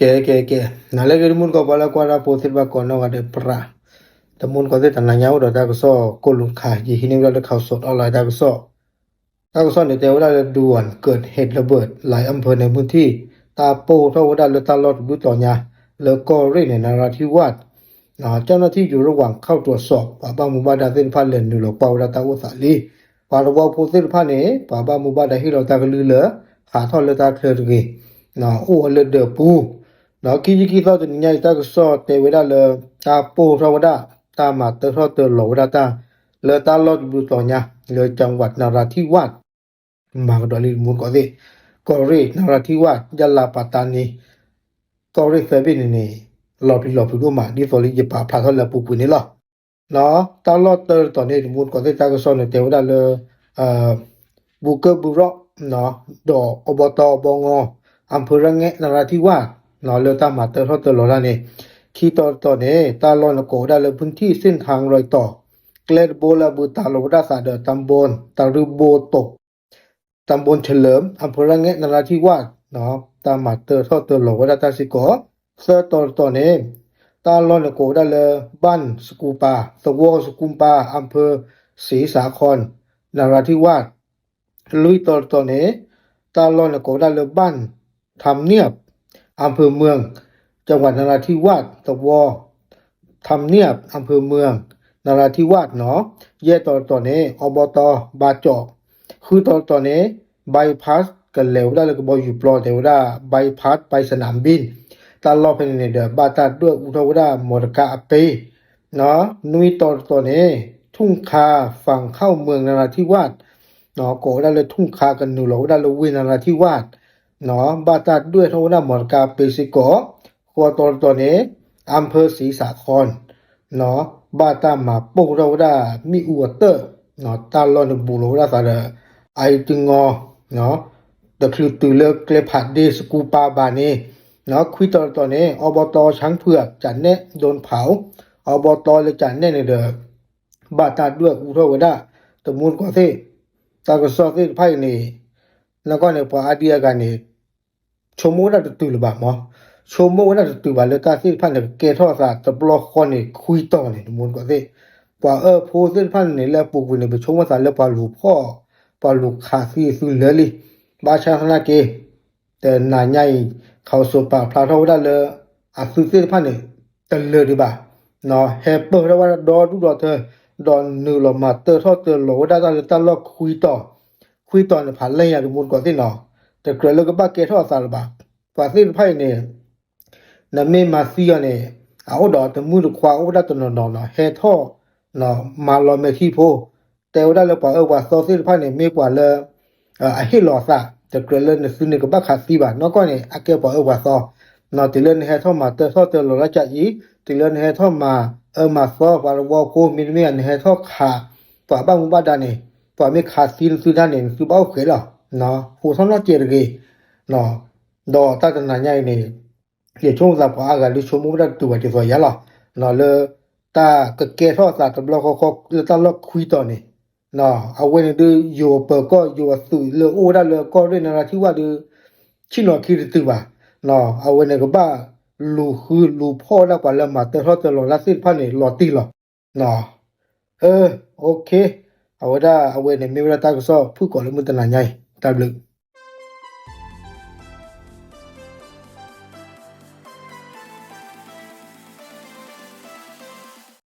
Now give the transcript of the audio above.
ကဲ ကဲ ကဲ, နၤလၢအဂ့ၤ တမူတကိး ပှၤလၢကွၢ်တၢ်ဖိသ့ၣ်တဖၣ်ကိးနီၢ်ဂၤဒဲး ပြး, တမူတကိးသ့ၣ် တနၤညါအိၣ်ဒီးတၢ်ကစီၣ်ကိၣ်လူၤခး ယဟံးန့ၢ်ဝဲဒၣ်လၢ Khaosod Online တၢ်ကစီၣ်, တၢ်ကစီၣ်န့ၣ် တဲဝဲဒၣ်လၢ ด่วนเกิดเหตุระเบิด หลายอำเภอในพื้นที่ တၢ်ပိၢ်ထီၣ်ဝဲဒၣ်လၢတၢ်လီၢ်တဘျုးတီၤညါ လၢကီၢ်ရ့ၣ်န့ၣ် นราธิวาส เจ้าหน้าที่อยู่ระหว่างเข้าตรวจสอบ ပှၤဘၣ်မူဘၣ်ဒါသ့ၣ်တဖၣ်လဲၤနုာ်လီၤကွၢ်ဝဲဒၣ်တၢ်အိၣ်သးလံ. ပှၤသဝီဖိသ့ၣ်တဖၣ်န့ၣ် ပှၤဘၣ်မူဘၣ်ဒါဟ့ၣ်လီၤတၢ်ကလုၢ်လၢ ဟးထီၣ်လၢတၢ်ချၢတဂ့ၤ, အိၣ်ဝဲလၢဒၢးပူၤ, ဒီးခံဆံခံသီတနံၤညါအံၤ တၢ်ကစီၣ်တဲဝဲဒၣ်လၢ တၢ်ပိၢ်ထီၣ်ဝဲဒၣ် တၢ်မၤတၢထီၣ်တၢလီၤဝဲဒၣ်တၢ် လၢတၢ်လီၢ်တဘျုးတီၤညါ လၢ จังหวัดนราธิวาส မၤကဒီးလံ တမူတကိးသ့ၣ်, ကီၢ်ရ့ၣ် นราธิวาส ยะลา ปัตตานี ကီၢ်ရ့ၣ်သၢဘ့ၣ်န့ၣ်န့ၣ် လီၤပျံၤလီၤဖုးဒိၣ်မး ဒ်သိးလၢယပာ်ဖျါထီၣ်လၢအပူၤကွံာ်န့ၣ်လီၤ. တၢ်လီၢ်တၢတတီၤန့ၣ် တမူတကိးသ့ၣ် တၢ်ကစီၣ်န့ၣ် တဲဝဲဒၣ်လၢ ဘူကၢဘူရီး ဒီး อบต. อบง. อำเภอระแงะ นราธิวาส လၢတၢ်မၤတၢထီၣ်တၢလီၤတၢ်န့ၣ်, ခံတီၤတတီၤန့ၣ် တၢ်လီၢ်န့ၣ်ကိးဝဲဒၣ်လၢ พื้นที่เส้นทางรอยต่อ ကျဲတဘိလၢအဘူးတၢ်လီၤဝဲဒၣ်သးဒီး ตำบล ตะริโบตก ตำบลเฉลิม อำเภอระแงะ นราธิวาส တၢ်မၤတၢထီၣ်တၢလီၤဝဲဒၣ်တၢ်စ့ၢ်ကီး, သၢတီၤတတီၤန့ၣ် တၢ်လီၢ်န့ၣ်ကိးဝဲဒၣ်လၢ บ้านสะกูปา သဝီစကူပၤ อำเภอศรีสาคร นราธิวาส လွံၢ်တီၤတတီၤန့ၣ် တၢ်လီၢ်န့ၣ်ကိးဝဲဒၣ်လၢ บ้านทำเนียบ อำเภอเมือง จังหวัดนราธิวาส သဝီ ทำเนียบ อำเภอเมือง นราธิวาส နီၤ, ယဲၢ်တီၤတတီၤန့ၣ် อบต. บาเจาะ ဃုတီၤတတီၤန့ၣ် bypass ကလဲၤဝဲဒၣ်လၢကဘီယူၤပျီ တဲဝဲဒၣ် bypass ไปสนามบิน တၢ်လီၢ်ဖဲန့ၣ်န့ၣ်ဒီး ဘၣ်တၢ်ဒွဲၣ်အူထီၣ်ဝဲဒၣ် မော်တော်ကားအပ့ၤ နွံတီၤတတီၤန့ၣ် ทุ่งคา ฝั่งเข้าเมืองนราธิวาส ကိးဝဲဒၣ်လၢ ทุ่งคา ကနုာ်လီၤဝဲဒၣ်လၢဝ့ၢ် นราธิวาส ဘၣ်တၢ်ဒွဲၣ်ထီၣ်ဝဲဒၣ် မော်တော်ကားအပ့ၤစ့ၢ်ကီး, ဃိးတီၤတတီၤန့ၣ် อำเภอศรีสาคร ဘၣ်တၢ်မၤပိၢ်ထီၣ်ဝဲဒၣ် မ့ၣ်အူအတၢၢ် တၢ်လီၢ်န့ၣ်ဘူးလီၤဝဲဒၣ်သးဒီး အအံၤတငီ တချုးတုၤလၢကျဲဖးဒ့ စကူပၤဘၣ်န့ၣ်, ခွံတီၤတတီၤန့ၣ် อบต. ช้างเผือก จะแนะ โดนเผา อบต. လၢကနဲၣ်န့ၣ်ဒီး ဘၣ်တၢ်ဒွဲၣ်အူထီၣ်ဝဲဒၣ် တမူတကိးသ့ၣ်, တၢ်ကစီၣ်သ့ၣ်တဖၣ်အံၤန့ၣ် နကွၢ်န့ၣ် ပှၤအါဒံအါဂၤန့ၣ် ဆိကမိၣ်ဝဲဒၣ်တတုၤလၢၤဘၣ်မး, ဆိကမိၣ်ဝဲဒၣ်တတုၤဘၣ်လၢတၢ်သ့ၣ်တဖၣ်န့ၣ် ကကဲထီၣ်အသးတဘျီဃီန့ၣ် ခွံတီၤန့ၣ် တမူတကိးသ့ၣ်, ပှၤအၢဖိသ့ၣ်တဖၣ်န့ၣ် လၢအပူၤကွံာ်န့ၣ် ပဆိကမိၣ်သးလၢပှၤလူၤဖီၣ်, ပှၤလူၤခးသံအသုလၢာ်လံ, ဘၣ်ဆၣ်သနာ်က့ တနၤညါအံၤ ခးစိးပာ်ဖျါထီၣ်ဝဲဒၣ်လၢ အသုသ့ၣ်တဖၣ်န့ၣ် တလၢာ်ဒံးဘၣ်, ဟဲပၢၢ်ထီၣ်ဝဲဒၣ်ဒီဒူၣ်ဒီထၢ, ဒီးနုာ်လီၤမၤတၢထီၣ်တၢလီၤဝဲဒၣ်တၢ်လၢတၢ်လီၢ်ခွံတီၤ, ခွံတီၤန့ၣ် ဖးလဲၢ်ညါ တမူတကိးသ့ၣ်နီၤ, တကြၢးလၢကဘၣ်ကဲထီၣ်အသးလၢၤဘၣ်, ပှၤသ့ၣ်တဖၣ်အံၤန့ၣ် နမ့ၢ်မၤသံအီၤန့ၣ် အအိၣ်ဒီးတမုၢ်တခွါအိၣ်ဝဲဒၣ်တနီၤနီၤနီၤ ဟဲထီၣ် မၤလီၤမဲာ်ထံဖိ, တဲဝဲဒၣ်လၢပှၤအၢပှၤသီသ့ၣ်တဖၣ်န့ၣ် မ့ၢ်ပှၤလၢ အဟ့ၣ်လီၤအသး, တကြၢးလၢနသုန့ၣ်ကဘၣ်ခးသံဘၣ်, နီၢ်ကီၢ်န့ၣ် အကဲပှၤအၢပှၤသီ, တုၤလၢနဟဲထီၣ်မၤတၢထီၣ်တၢလီၤလၢကၢ်အံၤ, တုၤလၢနဟဲထီၣ်မၤအၢမၤသီပှၤသဝီဖိ မ့တမ့ၢ် နဟဲထီၣ်ခး ပှၤဘၣ်မူဘၣ်ဒါန့ၣ်, ပှၤမ့ၢ်ခးသံနသုတၢ်န့ၣ် နသုဘၣ်အိၣ်ဃဲးလီၤ, ဟူးထီၣ်နီၢ်ကဲးတဂ့ၤ ဒီးတၢ်တနၤညါအံၤန့ၣ် ယဆိကမိၣ်သးပှၤအါဂၤဒုးဆိကမိၣ်ဝဲဒၣ်တတုၤဘၣ်ဒ်သိးယၤလီၤ, လၢတၢ်ကကဲထီၣ်အသးတဘျီဃီဃီလၢတၢ်လီၢ်ခွံတီၤန့ၣ်, အဝဲန့ၣ်ဒုး ယိၤပၢၤကီၢ် ယိၤအသုးလၢအိၣ်ဝဲဒၣ်လၢကီၢ်ရ့ၣ် နရၢထံဝၣ်ဒုး ဆ့ၣ်နီၤခံတတုၤဘၣ်, အဝဲန့ၣ်ကဘၣ်လူၤဃုလူၤဖီၣ်ဝဲဒၣ်ပှၤလၢမၤတၢထီၣ်တၢလီၤလၢသ့ၣ်တဖၣ်န့ၣ် လီၤတံၢ်လီၤ OK, အဝဲဒၣ်အဝဲန့ၣ်မ့ၢ်ဝဲဒၣ်တၢ်ကစီၣ်ဖုၣ်ကိာ်လၢမုၢ်တနၤညါအံၤ တၢ်ဘျုး